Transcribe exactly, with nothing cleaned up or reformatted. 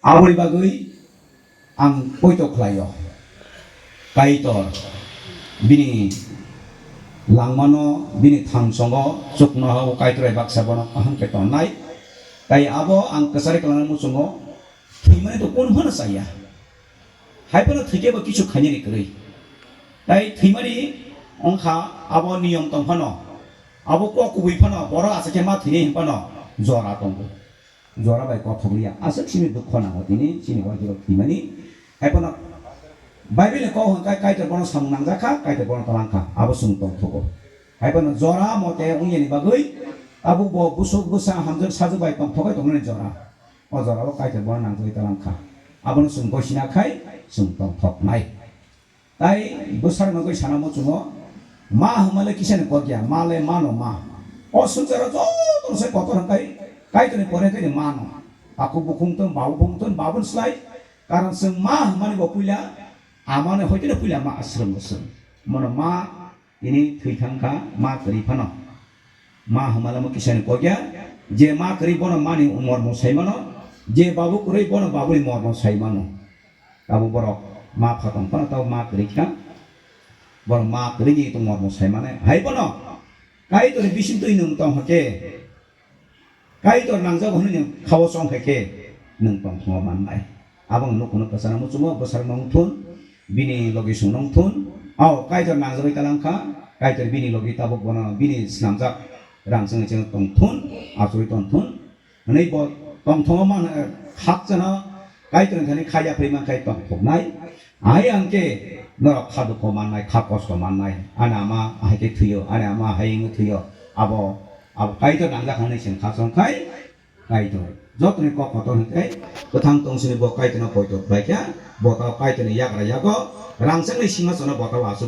Aboni bagwi ang poito khlaio. Kaitor bini langmano, bini thangsongo chuknoha-o Kaitor bai baksa bono kaham khe tonnai. Tai abo ang kwchari kwlangna muchungo thwimani to kun phano chaya. Hai phano thwikhe bo kisu khainani kwrwi. Tai thwimani wngkha abo niyom tong phano, abo kok kubui phano, borok aswk khe ma thwinai hwn phano jora tongo. Jora bai kothok liya. Aswk simi dukho nango tini, chini waithwirok thwimani. Hai phano Bible ni kok hwn khe Kaitor bono samung nangjakha, Kaitor bono twlangkha. Abo chwng tongthogo. Hai phano jora mote wngyani bagwi tabuk bo busuk bwsa hamjwk sajwk bai tongthogwi tongnani jora. O jorao Kaitor bono nangjagwi twlangkha. Abono chwng gosina khai chwng tongthoknai. Tai bwsarokno gwi sana muchungo, ma hwnmale kisani kok ya, ma le mano ma. O swngcharo jotono se kotor hwnkhai Kaitorni pore hwnkhai mano. Takhuk bukhung thun, babu bukhung thun, babun slai. Karon chwng ma hwnmani bo puila, amani hoiteno puila ma aswrwng bo chwng. Mono ma tini thwi thang kha, ma kwrwi phano. Ma hwnmale mo kisani kok ya, je ma kwrwi bono mani mormo sai mano, je babu kwrwi bono babuni mormo sai mano. Abo borok ma pha tong phano tabo ma kwrwi kha, borok ma kwrwini tong mormo sai mane. Hai bono Kaitorni bising twi nwng tong khe, Kaitor nangjago hwnwi nwng khao chong khe khe nwng tong thongo mannai. Abo nwng nukhungno kwchana muchungo bwsarokno wng thun, bini logi songno wng thun. Ao Kaitor nangjagwi talang kha, Kaitor bini logi tabuk bono bini snamjak rang chwngwi chwng tong thun, achugwi tong thun. Hwnwi bo tongthongo man, eh, khakchano Kaitorni thani kha yapri mankhai tongthoknai. Ahai hwnkhe norok kha dukho mannai, kha kosto mannai. Ani ama ahai khe thwio, ani ama ahai wngwi thwio. Abo, abo Kaitor nangjak hwnwi chwng kha chongkhai Kaitor. Jotoni kok kotor hwnkhe kwthang tongsini bo Kaitorno poito khlaikha, bo tao Kaitorni yagra yago rangchakni singhasono bo tao achuk